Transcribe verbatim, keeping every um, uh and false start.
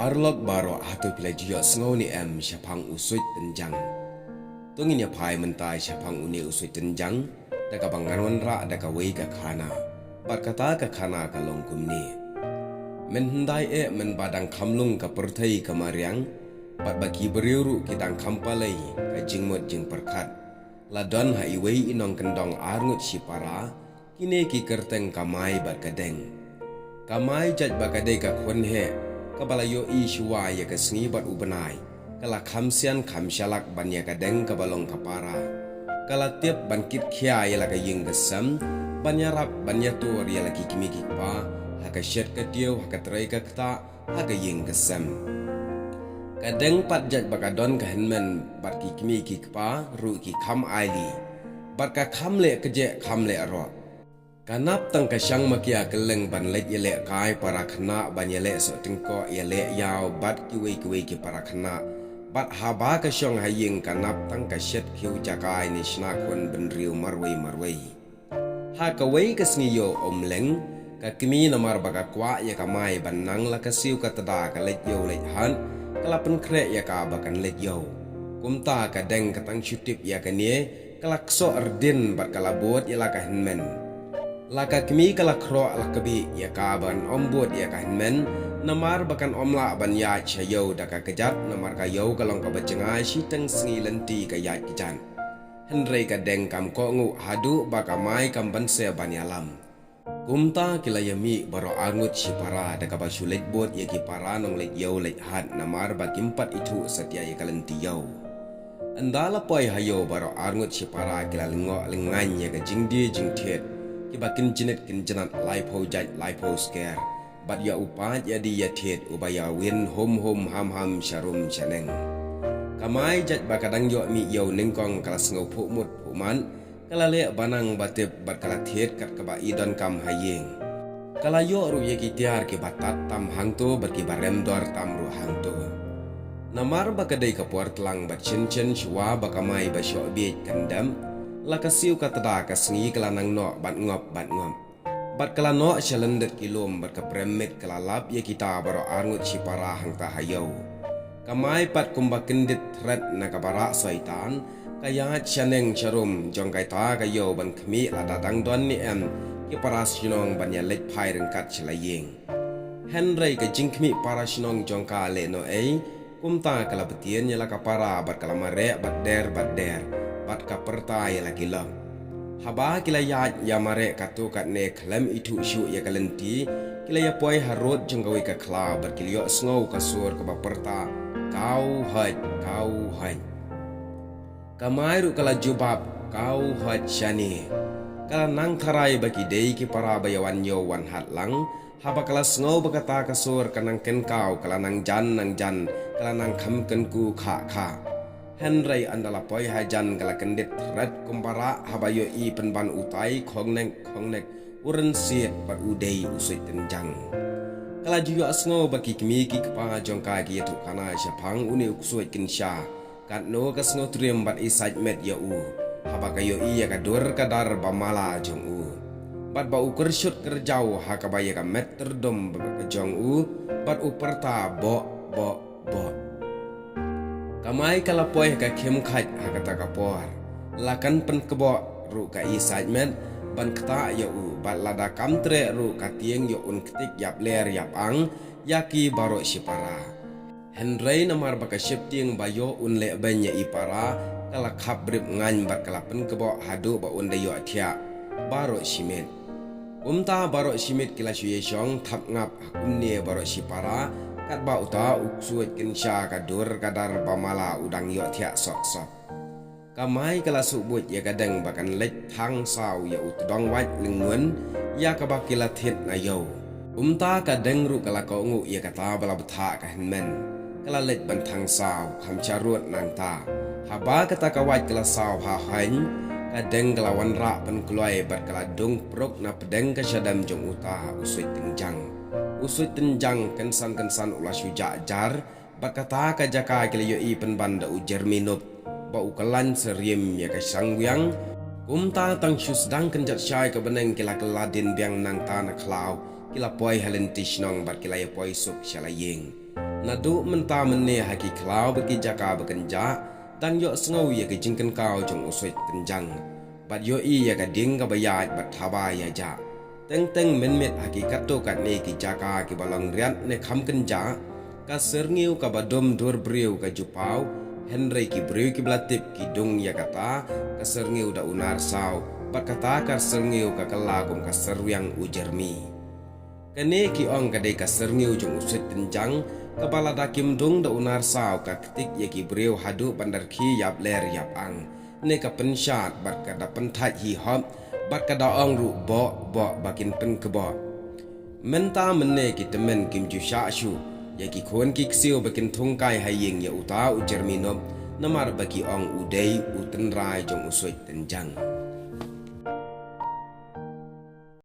Arlok baroh, hato phi la ju ïohsngew ne em shaphang u suit tynjang? To ngin ïa phai mynta shaphang une u suit tynjang da kaba ngan wanrah da kawei ka khana. Bad kata ka khana ka long kumne: Mynhyndai eh mynba dang kham lung ka pyrthei ka mariang, bad ba ki briew ruh ki dang kham palei ka jingmut jingpyrkhat, la don ha iwei i nongkyndong arngut shipara, kine ki kyrteng ka Mai bad ka Deng. Ka Mai jait ba ka dei ka khun heh, kaba la ïohi shuwa ïa ka sngi bad u bnai, ka la kham sian kham shalak ban ïa ka Deng kaba long ka para. Ka la tip ban kit khia ïa la ka ïing ka sem, ban ïarap ban ïatur ïa la ki kmie ki kpa ha ka shet ka tiew, ha ka trei ka ktah, ha ka ïing ka sem. Ka Deng pat jait ba ka don ka hynmen bad ki kmie ki kpa ruh ki kham aili, bad ka kham leh kjeh kham leh roh. Ka nap tang ka shang makia kylleng ban leit ïaleh kai para khynnah, ban ïaleh soh tyngkoh, ïaleh ïaw bad kiwei kiwei ki para khynnah. Bad haba ka shong ha ïing ka nap tang ka shet khiew jaka ne shna khun bynriew marwei marwei. Ha kawei ka sngi ïew ym leng, ka kmie namar ba ka kwah ïa ka Mai ban nang la ka siew ka tda ka leit ïew leit hat, ka la pynkhreh ïa ka ba kan leit ïew. Kumta ka Deng ka tang shu tip ïa kane, ka la ksoh rdin bad ka la bud ïa la ka hynmen. La ka kmie ka la khroh la kbit ïa ka ban ym bud ïa ka hynmen, namar ba kan ym lah ban ïaid sha ïew da ka kjat, namar ka ïew ka long kaba jngai shiteng sngi lynti ka ïaid kjat. Hynrei ka Deng kam kohnguh haduh ba ka Mai kam banse ban ïalam. Kumta ki la ïamih baroh arngut shipara da kaba shu leit bud ïa ki para nongleit ïew leit hat, namar ba kim pat ithuh satia ïa ka lynti ïew. Ynda la poi ha ïew baroh arngut shipara ki la lyngngoh lyngngan ïa ka jingdie jingthied, kiba kin jnit kin jnat laiphew jait laiphew sker, bad ïa u paid ïadie ïathied uba ïawin hum hum ham ham sharum shaneng. Ka Mai jait ba ka dang ïoh mih ïew nyngkong ka la sngew phuh mut phuh mad, ka la leh ba nang ba tip bad ka la thied kat kaba i donkam ha ïing. Ka la ïoh ruh ïa ki tiar kiba tad tam hangto bad kiba rem dor tam ruh hangto. Namar ba ka dei ka por tlang bad shen shen shuwa ba ka Mai ba shoh bieit kan dem, la ka siew ka tda ka sngi ka la nang noh bad ngop bad ngop. Bad ka la noh sha lyndet ki lum bad ka prem miet ka la lap ïa kita baroh arngut shipara hangta ha ïew. Ka Mai pat kumba kyndit thret na ka baroh soitan, ka ïaid shaneng sharum jong kaita ka ïew ban khmih lada dang don ne em ki para shnong ban ïaleit phai ryngkat sha la ïing. Hynrei ka jingkhmih para shnong jong ka lehnohei, kumta ka la btien ïa la ka para bad ka la mareh bad der bad der, bad ka pyrta ïa la ki lok. Haba ki la ïaid ïamareh katto katne khlem ithuh shuh ïa ka lynti, ki la ïapoi harud jong kawei ka khlaw bad ki la ïohsngew ka sur kaba pyrta, "Kaw hait, kaw hait." Ka Mai ruh ka la jubab, "Kaw hait shane." Ka la nang tharai ba ki dei ki para ba ïawan ïew wan hat lang, haba ka la sngew ba kata ka sur ka nang kynkaw, ka la nang jan nang jan, ka la nang kham kynku khah khah. Hynrei ynda la poi hajan ka la kyndit thret kumba rah haba ïohi pynban utai khongnek khongnek, u rynsied bad u dei u suit tynjang. Ka la ju ïohsngew ba ki kmie ki kpa jong ka ki ïathuh khana shaphang une u ksuid kynsha. Katno ka sngewtriem bad i sait met ïa u haba ka ïohi ïa ka dur ka dar ba mala jong u, bad ba u kyrshut kyrjaw ha kaba ïa ka met tyrdum ba ka jong u, bad u pyrta, "Boh, boh, boh." Ka Mai ka la poi ha ka khim khait ha kata ka por. La kan pynkboh ruh ka i sait met ban ktah ïa u, bad lada kam treh ruh ka tieng ïa un ktik ïap ler ïap ang ïa ki baroh shipara. Hynrei namar ba ka sheptieng ba ïoh un leh beiñ ïa i para, ka la khap brip ngaiñ bad ka la pynkboh haduh ba un da ïoh thiah baroh shi miet. Kumta baroh shi miet ki la shu ïashong thap ngap ha kumne baroh shipara, katba uta u ksuid kynsha ka dur ka dar ba mala u dang ïoh thiah sok sok. Ka Mai ka la suh buit ïa ka Deng ba kan leit thang saw ïa u tdong wait lyngngun ïa kaba ki la thied na ïew. Kumta ka Deng ruh ka la kohnguh ïa kata ba la bthah ka hynmen. Ka la leit ban thang saw kham sharud nangta. Haba kata ka wait ka la saw ha haiñ, ka Deng ka la wanrah pynkloi bad ka la dung pruk na pdeng ka shadem jong uta u suit tynjang. U suit tynjang kynsan kynsan u la shu jah jar, bad kata ka jaka ki la ïohi pynban da u Jeremy Nup ba u kyllain syrim ïa ka shangwiang. Kumta tang shu sdang kynjat shai ka bneng ki la kylla dien biang nangta na khlaw, ki la poi ha lynti shnong bad ki la ïa poi suk sha la ïing. Naduh mynta mynne ha ki khlaw bad ki jaka ba kynjah, dang ïohsngew ïa ka jingkynkaw jong u Sweit Tynjang. Bad ïohi ïa ka ding kaba ïaid bad thaba ïa jah. Teng teng mynmiet ha ki katto katne ki jaka kiba long riat ne kham kynjah, ka syrngiew kaba dum dur briew ka ju paw, hynrei ki briew kiba la tip ki dung ïa kata ka syrngiew da u narsaw, bad kata ka syrngiew ka kylla kum ka syrwiang u Jermi. Kane ki ong ka dei ka syrngiew jong u Sweit Tynjang, kaba lada kim dung da u narsaw ka ktik ïa ki briew haduh ban da rkhie ïap ler ïap ang, ne ka pynshad bad ka da pynthait hi hop, bad ka da ong ruh boh boh ba kin pynkboh. Mynta mynne ki tymmen kim ju shah shuh ïa ki khun ki ksiew ba kin thung kai ha ïing ïa uta u Jermi Nop, namar ba ki ong u dei u tynrai jong u Sweit Tynjang.